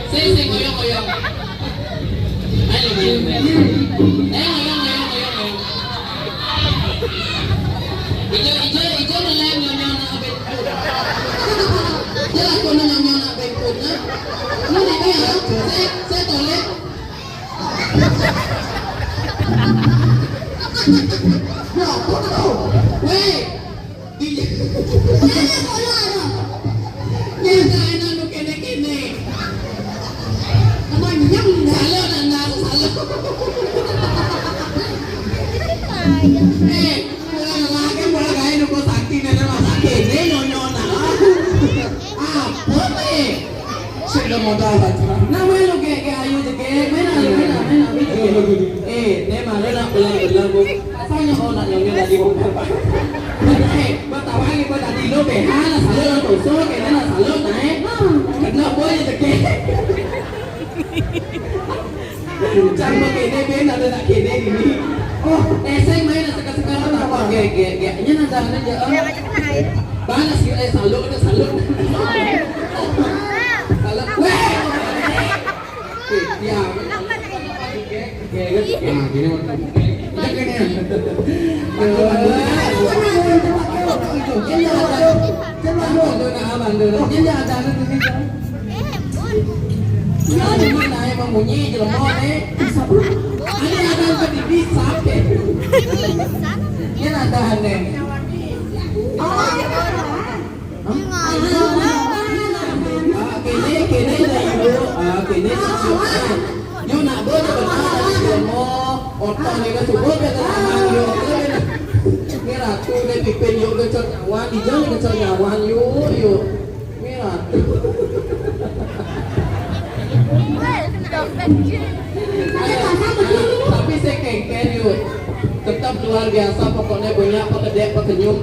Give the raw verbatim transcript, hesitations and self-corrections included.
Sing, sing, ngoyong, ngoyong. Ayo, ngoyong, ngoyong. Eh, ngoyong, ngoyong, ngoyong, ngoyong. Ijo, ijo, ijo noleh nyonyo nak bengkut. Ijo aku noleh nyonyo nak bengkut, nah. Ini dia, saya, saya toleh. Weh, Iya. Nyata enak lu kene-kene. Emang nyem. Salah, nak, nak, salah. Eh, mulai lagi, mulai kayak nunggu sakti, nenek masak kene, nyonya, nak. Apa nih? Sik lo modal aja. Nah, melu, Gek, Gek, ayo, Gek. Melu, melu, melu, melu. Eh, ne malu nak belang-belang, Bu. Apa yang kau nak nyonya tadi, Bu? Eh, buat tawangi, buat tadi lo, B H, nak salut, nak tusuk, kene nak salut, nah, eh. Kena boy, Gek. Cang kene, Ben, ada nak kene gini. Oh, eseng main, nak sekarang-sekarang, apa? Gek, Gek, Gek. Ini nak jangan aja, eh. Balas, eh, salut, ada salut. Salut. Weh! Eh, diam. Oke, oke, oke. Nah, gini, Wan. Oke, oke. Bantu, bantu. Bantu, bantu. Bantu, nah, bantu, nah. Ini ada, ada di sini. Ya, ini nah, emang bunyi, jelema, eh. Ini ada yang bisa, eh. Ini ada, aneh. Ah, kene, kene dah, Ibu. Ah, kene. Yu nak bơ dah bơ dah, Ibu. Otak ni dah subuh dah tangan yu. Ni ratu ni pipin yu kecil nyawan, dijang kecil nyawan yu, yu. Ni ratu. Ayo, tapi saya kengken yu. Tetap luar biasa, pokoknya banyak pekedek, pekenyum.